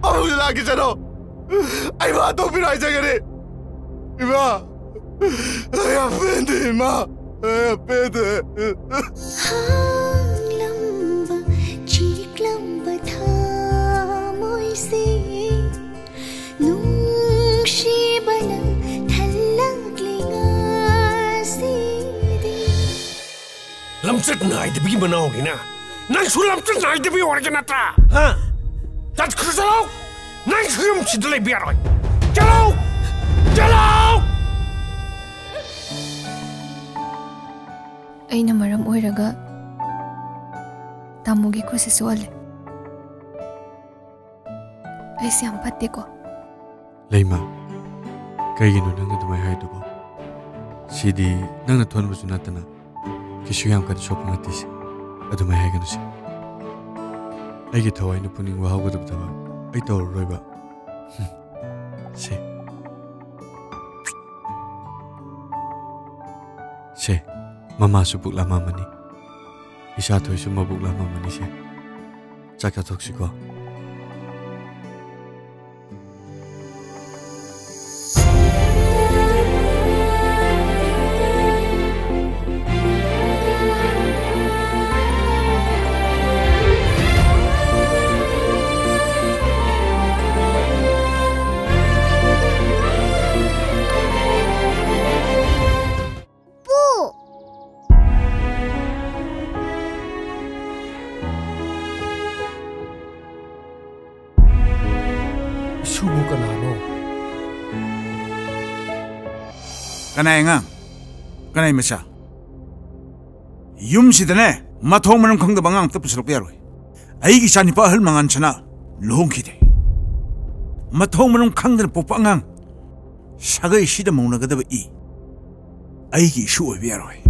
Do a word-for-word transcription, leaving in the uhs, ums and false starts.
ꯄꯥꯕꯨꯡꯁꯨ ꯂꯥꯛꯀꯦ ꯆꯠꯂꯣ꯫ ꯑꯩ ꯃꯥ ꯇꯣꯛꯄꯤꯔꯣ ꯍꯥꯏꯖꯒꯅꯤ꯫ ꯏꯃꯥ, ꯑꯩ ꯌꯥꯝ ꯄꯦꯟꯗꯦ ꯏꯃꯥ, ꯑꯩ ꯌꯥꯝ ꯄꯦꯟꯗꯦ꯫ ꯍꯥꯡꯂꯝꯕ ꯆꯤꯛꯂꯝꯕ ꯊꯃꯣꯏꯁꯦ ꯅꯨꯡꯁꯤꯕꯅ ꯊꯜꯂꯛꯂꯤ ꯉꯁꯤꯗꯤ꯫ ꯂꯝꯆꯠ ꯅꯥꯏꯗꯕꯒꯤ ꯃꯅꯥꯎꯅꯤꯅ꯫ ꯅꯪꯁꯨ ꯂꯝꯆꯠ ꯅꯥꯏꯗꯕꯤ ꯑꯣꯏꯔꯒ ꯅꯠꯇ꯭ꯔꯥ? ꯍꯥ? ꯆꯠꯈ꯭ꯔꯣ, ꯆꯠꯂꯣ! ꯅꯪꯁꯨ ꯌꯨꯝꯁꯤꯗ ꯂꯩꯕ ꯌꯥꯔꯣꯏ꯫ ꯆꯠꯂꯣ! ꯆꯠꯂꯣ! ꯑꯩꯅ ꯃꯔꯝ ꯑꯣꯏꯔꯒ ꯇꯥꯃꯣꯒꯤ ꯈꯨꯠꯁꯤ ꯁꯣꯛꯍꯜꯂꯦ꯫ ꯑꯩꯁꯦ ꯌꯥꯝ ꯐꯠꯇꯦꯀꯣ꯫ ꯂꯩꯃ, ꯀꯩꯒꯤꯅꯣ ꯅꯪꯅ ꯑꯗꯨꯃꯥꯏꯅ ꯍꯥꯏꯗꯨꯕꯣ? ꯁꯤꯗꯤ ꯅꯪꯅ ꯊꯣꯟꯕꯁꯨ ꯅꯠꯇꯅ ꯀꯩꯁꯨ ꯌꯥꯝ ꯀꯟꯅ ꯁꯣꯛꯄ ꯅꯠꯇꯦꯁꯦ꯫ ꯑꯗꯨꯃꯥꯏꯅ ꯍꯥꯏꯒꯅꯨꯁꯦ꯫ ꯑꯩꯒꯤ ꯊꯋꯥꯏꯅ ꯄꯨꯛꯅꯤꯡ ꯋꯥꯍꯧꯒꯗꯕ ꯊꯕꯛ ꯑꯩ ꯇꯧꯔꯔꯣꯏꯕ꯫ ꯁꯦ꯫ ꯁꯦ, ꯃꯃꯥꯁꯨ ꯄꯨꯛ ꯂꯥꯝꯃꯝꯃꯅꯤ꯫ ꯏꯁꯥꯊꯣꯏꯁꯨ ꯃꯕꯨꯛ ꯂꯥꯝꯃꯝꯃꯅꯤꯁꯦ꯫ ꯆꯥꯛ ꯆꯥꯊꯣꯛꯁꯤꯀꯣ꯫ ꯄꯨ! ꯏꯁꯨꯕꯨ ꯀꯅꯥꯅꯣ? ꯀꯅꯥꯏ ꯑꯉꯥꯡ? ꯀꯅꯥꯏ ꯃꯆꯥ? ꯌꯨꯝꯁꯤꯗꯅꯦ, ꯃꯊꯣꯡ ꯃꯔꯝ ꯈꯪꯗꯕ ꯑꯉꯥꯡ ꯑꯝꯇ ꯄꯨꯁꯜꯂꯛꯄ ꯌꯥꯔꯣꯏ꯫ ꯑꯩꯒꯤ ꯏꯆꯥꯅꯤꯄꯥ ꯑꯍꯜ ꯃꯉꯥꯟꯁꯅꯥ ꯂꯨꯍꯣꯡꯈꯤꯗꯦ꯫ ꯃꯊꯣꯡ ꯃꯔꯝ ꯈꯪꯗꯅ ꯄꯣꯛꯄ ꯑꯉꯥꯡ ꯁꯥꯒꯩꯁꯤꯗ ꯃꯧꯅꯒꯗꯕ ꯏ ꯑꯩꯒꯤ ꯏꯁꯨ ꯑꯣꯏꯕ ꯌꯥꯔꯣꯏ꯫